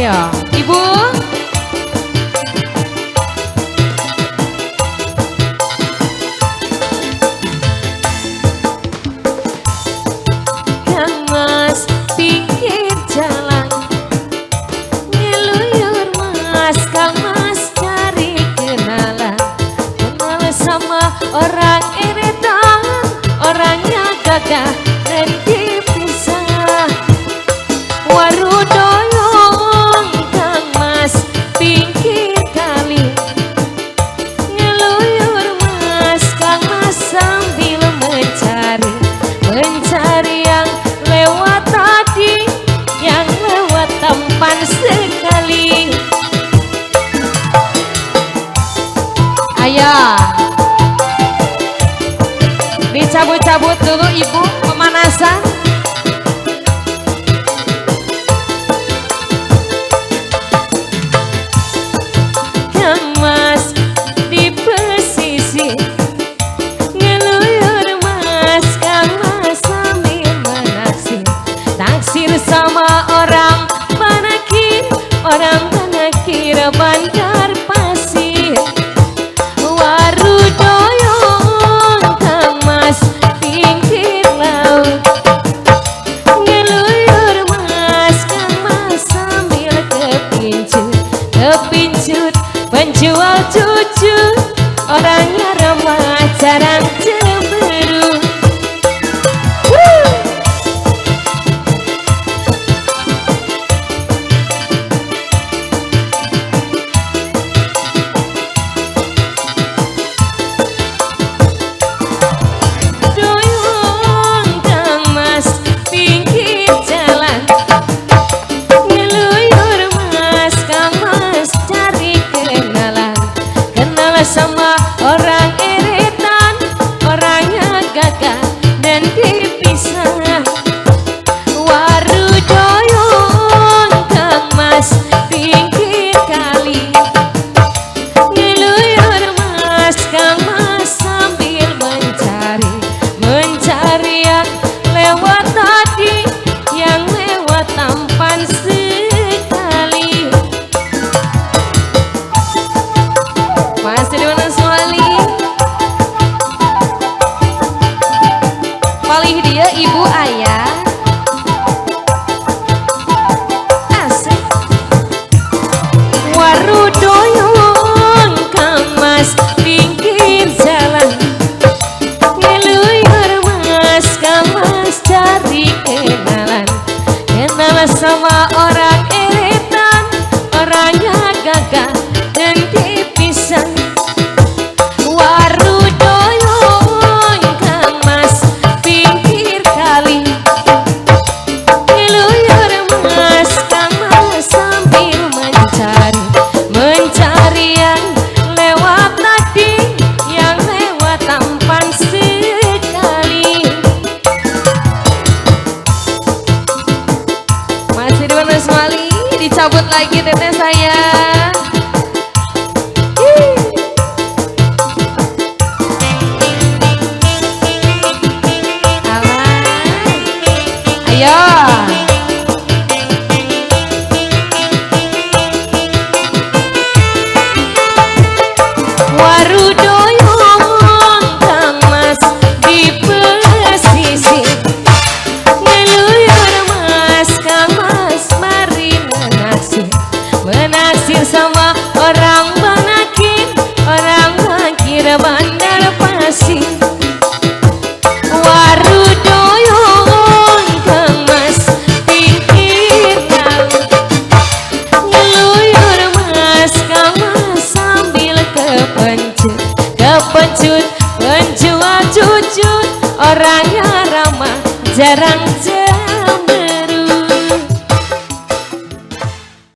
Ayo, Ibu. Kang Mas pinggir jalan ngeluyur Mas, Kang Mas cari kenalan, kenal sama orang eretan, orangnya gagah dan dipisah. Warudoyong Kang Mas pinggir kali ngeluyur Mas, Kang Mas sambil mencari, mencari yang lewat tadi, yang lewat tampan sekali. Ayo, dicabut-cabut dulu Ibu, pemanasan. Kang Mas di pesisir ngeluyur Mas, Kang Mas sambil menaksir, taksir sama orang Banakir, orang Banakir Bandar Pasir. Warudoyong Kang Mas pinggir laut ngeluyur Mas, Kang Mas sambil kepincut, kepincut penjual cucu, orangnya ramah jarang cemberut. Doyong Kang Mas pinggir jalan ngeluyur Mas, Kang Mas cari kenalan, kenal sama orang eretan, orangnya gagah dan dipisah. Warudoyong Kang Mas pinggir kali ngeluyur Mas, Kang Mas sambil mencari, mencari yang lewat tadi, yang lewat tampan sekali. Masih di mana sekali? Palih dia Ibu ayah. Asik. Warudoyong Kang Mas pinggir jalan ngeluyur Mas, Kang Mas cari kenalan, kenal sama orang eretan, orangnya gagah dan dipisah. Warudoyong Kang Mas pinggir kali ngeluyur Mas, Kang Mas sambil mencari, mencari yang lewat tadi, yang lewat tampan sekali. Masih di mana sekali? Dicabut lagi teteh saya. Alah. Ayo. Warudoyong Kang Mas di pesisir ngeluyur Mas, Kang Mas mari menaksir, menaksir sama orang Banakir, orang Banakir Bandar Pasir. Warudoyong Kang Mas pinggir laut ngeluyur Mas, Kang Mas sambil kepencut, kepencut penjual cucut, orangnya ramah jarang.